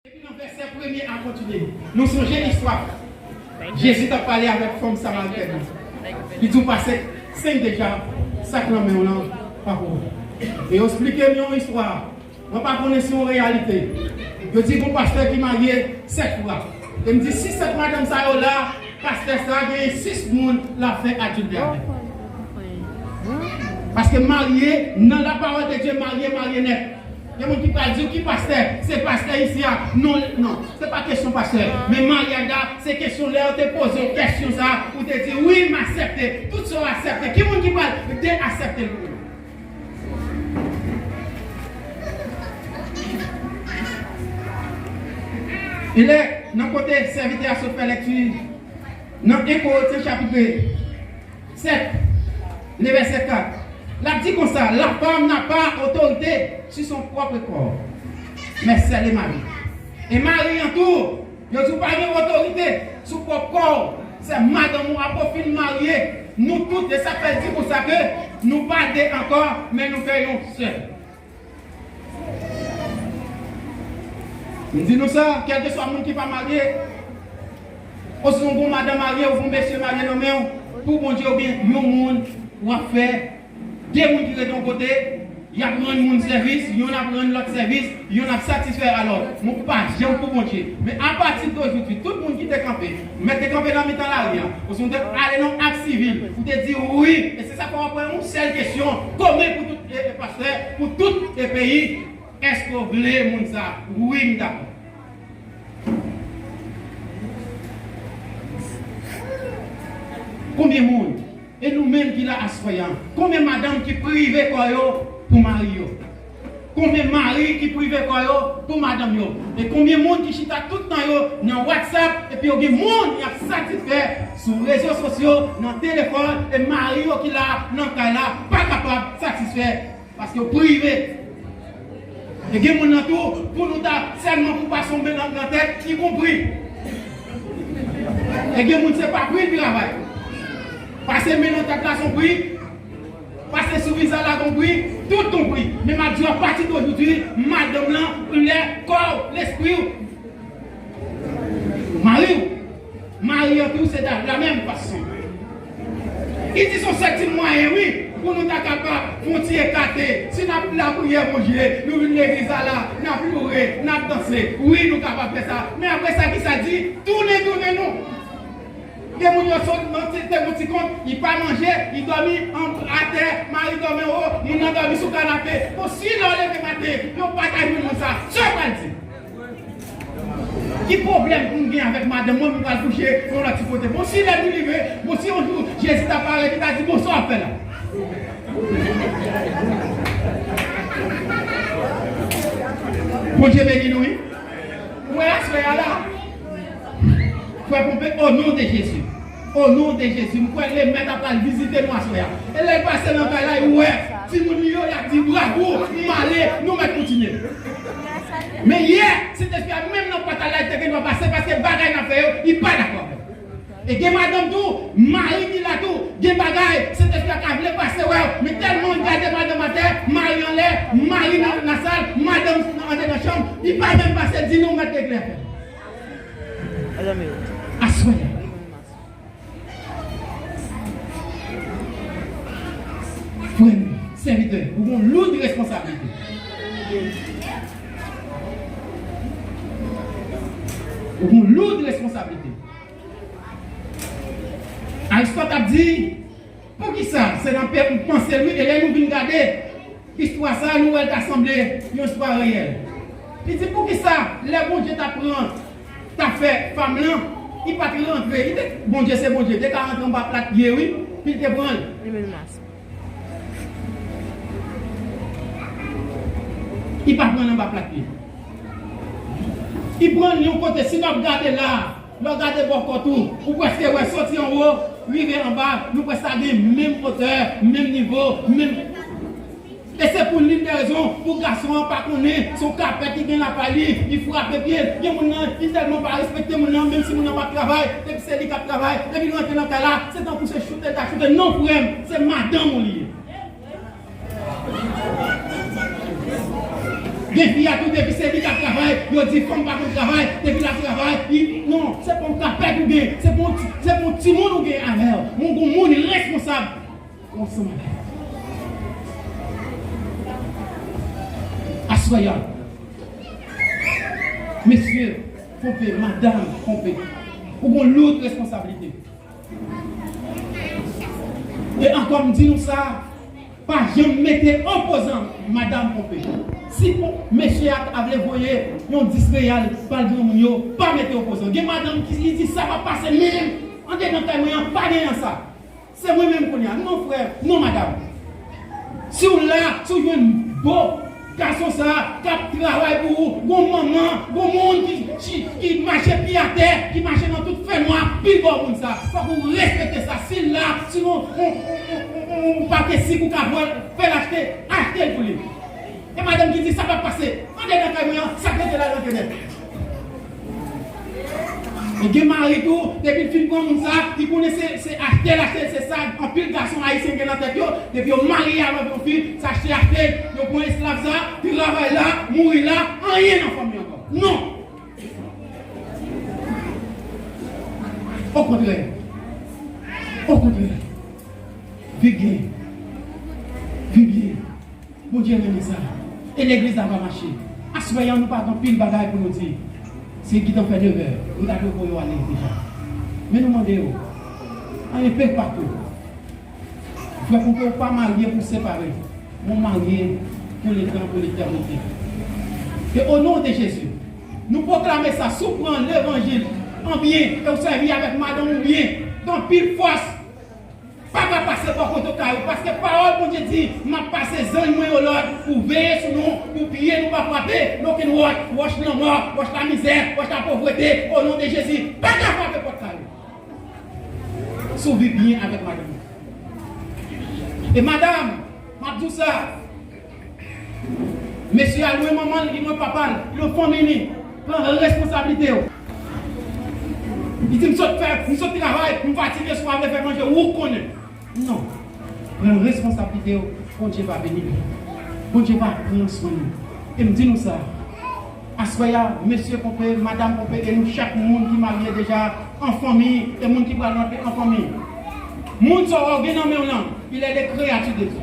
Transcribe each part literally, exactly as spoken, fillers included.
Epi nan vèsè premye a kontinye, nou sonje istwa Jezi t ap pale avèk fanm Samaritèn nan. Li di w pase senk deja, sa k nan men w lan pa pou ou. E yo esplike m yon istwa. Mwen pa konnen si yon reyalite. Yo di gon pastè ki marye sèt fwa. E m di si sèt madanm sa yo la, pastè sa genyen sis moun l ap fè adiltè avèk. Paske marye, nan la parole de Dieu, marye, marye nèt. Gen moun ki pral di w ki pastè, se pastè isi a. Non, non, se pa kesyon pastè. Men maryaj la, se kesyon lè yo te poze w kesyon sa, ou te di wi, m aksepte. Tout sa w aksepte. Ki moun ki pral de aksepte l pou ou? E lè, nan kote sèvitè a sot fè lekti, nan en Korentyen chapit sèt, le vèsè kat, l ap di konsa, la femme n'a pas autorité sur son propre corps, mais c'est le mari. E mari an tou, yo di w pa gen otorite sou pwòp kò w. Se madanm ou apre w fin marye. Nou tout, e sa k fè l di konsa ke nou pa de ankò, men nou fè yon sèl. M di nou sa, kèlkeswa moun ki pa marye, osnon gon madanm marye, ou gon mesye marye nan men w, pou Bondye ou gen yon moun w ap fè, de moun ki rete yon kote, y ap rann moun sèvis, yonn ap rann lòt sèvis, yonn ap satisfè a lòt. Mwen pa janm pou Bondye. Men apati de jodi, tout moun ki te kanpe, ou mèt te kanpe nan mitan lari a, osnon te ale nan ak sivil, ou te di wi, e se sa k fè w ap wè yon sèl kesyon komen pou tout e, e pastè, pou tout e peyi, èske w vle moun sa? Wi, m dakò. Konbyen moun? E nou menm ki la aswè a, konbyen madanm ki prive kò yo pou mari yo? Konbyen mari ki prive kò yo pou madanm yo? E konbyen moun ki chita tout tan yo nan WhatsApp, epi yo gen moun y ap satisfè sou rezo sosyo, nan telefòn, e mari yo ki la nan kay la pa kapab satisfè? Paske w prive. E gen moun nan tou, pou nou ta sèlman pou pase yon melòt nan tèt, li gon pri. E gen moun se pa pri l travay. Pase melòt tèt la se yon pri, pase sou viza la gon pri, tout gon pri. Men m ap di w apati de jodi, madanm lan, lè kò w, lespri w, mari w. Mari an tou se la menm fason. Li di se yon sèl ti mwayen wi, pou nou ta kapab fè yon ti ekate. Si n ap lapriyè Bondye, nou vin legliz la la, n ap loure, n ap danse. Wi, nou kapab fè sa. Men apre sa, kisa l di? Tounen, tounen nou. Gen moun yo sot nan ti, te gon ti kont, li pa manje, li dòmi an, atè, mari dòmi anwo, moun nan dòmi sou kanape. Bon, si lè w leve maten, yo pa ta jwenn moun sa, sa w pral di? Ki pwoblèm pou m gen avèk madanm mwen, pou m pral kouche yon lòt ti kote? Bon, si lè nou rive, bon, si yon jou Jezi ta parèt, li ta di, bon, sa w ap fè la? Bondye beni nou, wi. Ou wè aswè a la? Frè Ponpe, o non de Jezi. O non de Jezi, m kwè Lemèt ap al vizite nou aswè a. E lè l pase nan kay la, l wè timoun li yo, y ap di, bravo, m ale, nou mèt kontinye. Men yè, Sentespri a, menm nan pòt la, li te gen dwa pase, paske bagay n ap fè yo, li pa dakò avè l. E gen madanm tou, mari ki la tou, gen bagay, Sentespri a ka vle pase wè w, men tèlman l gade madanm atè, mari anlè, mari nan, nan sal, madanm andedan chanm, li pa menm pase, l di, nou mèt regle afè. Aswè a. Frè m, sèvitè, ou gon loud responsablite. Ou gon loud responsablite. Aristòt ap di, poukisa se nan pe-, panse l wi, e lè nou vin gade, istwa sa a, nou wè l ta sanble yon istwa reyèl. Li di, poukisa lè Bondye t ap pran, t ap fè fanm lan, li pa t rantre, li te, Bondye se Bondye, li te ka rantre anba plat pye, wi, pou l te pran l. Li pa pran l anba plat pye. Li pran l yon kote, si n ap gade la, lè w gade bò kòt ou, ou prèske wè soti anwo, rive anba, nou prèske gen menm otè, menm nivo, menm. E se pou youn de rezon, pou gason an pa konnen, se yon kapèt li gen lakay li, li frape pye l. Gen moun nan, li tèlman pa respekte moun nan, menm si moun nan p ap travay, epi se li k ap travay, epi l rantre nan kay la, se tankou se choute l ta choute. Non, frè m, se madanm ou li ye. Men fi a tou, depi se li k ap travay, yo di fanm pa konn travay, depi l ap travay, li, non, se pa yon kapèt ou gen, se pa yon ti, se pa yon timoun ou gen avè l. Yon gon moun responsab. Ansanm avè l. Aswè a, mesye Konpe, madanm Konpe, ou gon loud responsablite. E ankò m di nou sa, pa janm mete opozan, madanm Konpe. Si pou mesye a ta vle voye yon dis reyal ba granmoun yo, pa mete opozan. Gen madanm ki li di sa p ap pase menm, andedan kay mwen an pa genyen sa. Se mwen menm kounye a. Non, frè, non, madanm. Si w la, si w jwenn bon gason sa a k ap travay pou ou, gon manman, gon moun ki, ki, ki mache pye atè, ki mache nan tout fènwa, pi bò moun sa a. Fòk ou respekte sa. Si l la, si w, w, w, w, w, w pa gen sik ou ka fè l achte, achte l pou li. E madanm ki di sa p ap pase. Andedan kay mwen an, sa k rete la nan fenèt. E gen mari tou, depi l fin pran moun sa, li konnen se, se achte l achte l, se sa anpil gason ayisyen gen nan tèt yo. Depi yo marye avèk yon fi, se achte achte l, yo pran esklav sa, travay la, mouri la, anyen nan fanmi ankò. Non! Okontrè. Okontrè. Viv byen. Viv byen. Bondye renmen sa. E legliz la va mache. Aswè a, nou pa gen anpil bagay pou nou di. Se gentan fè nevè. Nou ta dwe voye yo ale deja. Men nou mande yo. Anyen pè pa tou. Frè, pou ke w pa marye pou separe. Men w marye pou letan, pou letènite. E o non de Jezi, nou pwoklame sa. Si w pran levanjil an byen, e w sèvi avèk madanm ou byen, gen anpil fòs. Pa ka pase bò kote kay ou, paske pawòl Bondye di, "M ap pase zanj mwen yo lòd pou veye sou nou, pou pye nou pa frape nan okenn wòch, wòch lanmò, wòch lamizè, wòch lapovrete, o non de Jezi, pa ka frape pòt kay ou." Si w viv byen avèk madanm ou. E madanm, m ap di w sa, mesye a lwen manman l, li lwen papa l, li lwen fanmi li. Pran responsablite w. Li di, "M sot fè, m sot travay, m fatige, si w pa vle fè manje, ou konnen." Non. Pran responsablite w, Bondye va beni w. Bondye va pran swen w. E m di nou sa, aswè a, mesye Konpe, madanm Konpe, e nou chak moun ki marye deja an fanmi, e moun ki pral rantre an fanmi. Moun sa w gen nan men w lan, il est le créature de Dieu.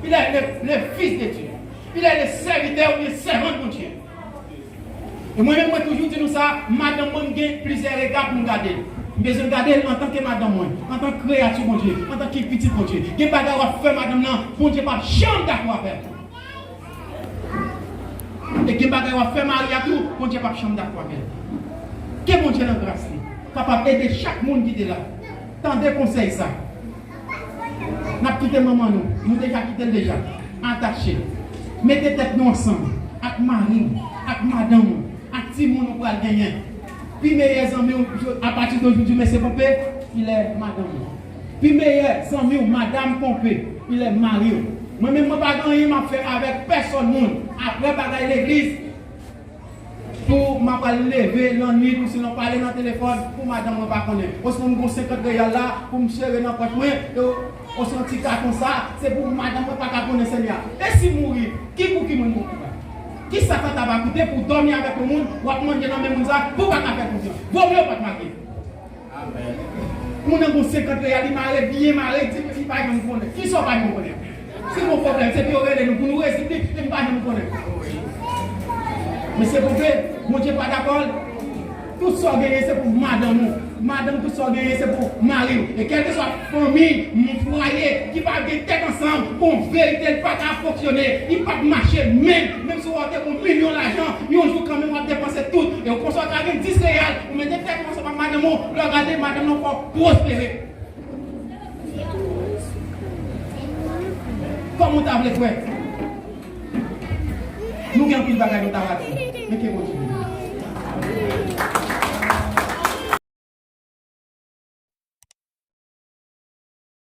Il est le, le fils de Dieu. Il est le serviteur oubyen sèvant Bondye. E mwen menm, mwen toujou di nou sa, madanm mwen, m gen plizyè rega pou m gade l. M bezwen gade l antanke madanm mwen, antanke kreyati Bondye, antanke pitit Bondye. Gen bagay w ap fè madanm nan, Bondye p ap janm dakò avè l. E gen bagay w ap fè mari a tou, Bondye p ap janm dakò avè l. Ke Bondye nan gras li kapab ede chak moun ki te la. Tande konsèy sa. N ap kite manman nou, nou deja kite l deja. Atache. Mete tèt nou ansanm ak mari w, ak madanm ou, ak timoun ou pral genyen. Pi meyè zanmi w, apati de jodi, mesye Konpe, il est madanm ou. Pi meyè zanmi w, madanm Konpe, il est mari w. Mwen menm, mwen pa gen anyen m ap fè avèk pèsòn moun. Apre bagay legliz, pou m ap al leve lannwit, ou sinon pale nan telefòn, pou madanm mwen pa konnen. Osnon m gon senkant reyal la, pou m sere nan pòch mwen, e, osnon ti katon sa, se pou madanm mwen pa ka konnen, Senyè. E si m mouri, ki pou ki moun pou ki pa? Kisa sa ta va koute pou w dòmi avèk yon moun, w ap manje nan men moun sa, pou w pa ka fè konfyans? Vomye w pa t marye. Moun nan gon senkant reyal, li mare, byen mare, di li pa janm konnen. Kisa w pa janm konnen? Si gon pwoblèm, se pou yo rele nou, pou nou rezoud li, epi pa janm konnen. Men se pou ke Bondye pa dakò l. Tout sa w genyen, se pou madanm ou. Madanm, tout sa w genyen, se pou mari w. E kèlkeswa fanmi, yon fwaye ki pa gen tèt ansanm, gon verite, li pa ka fonksyone, li p ap mache menm. Menm si w te gon milyon lajan, yon jou kanmenm w ap depanse tout. E w konsa w ta gen dis reyal, ou mete tèt ou ansanm ak madanm ou, lè w gade madanm nan fè w pwospere. Kòman w ta vle kwè? Nou gen anpil bagay nou ta rate. Men ke Bondye beni.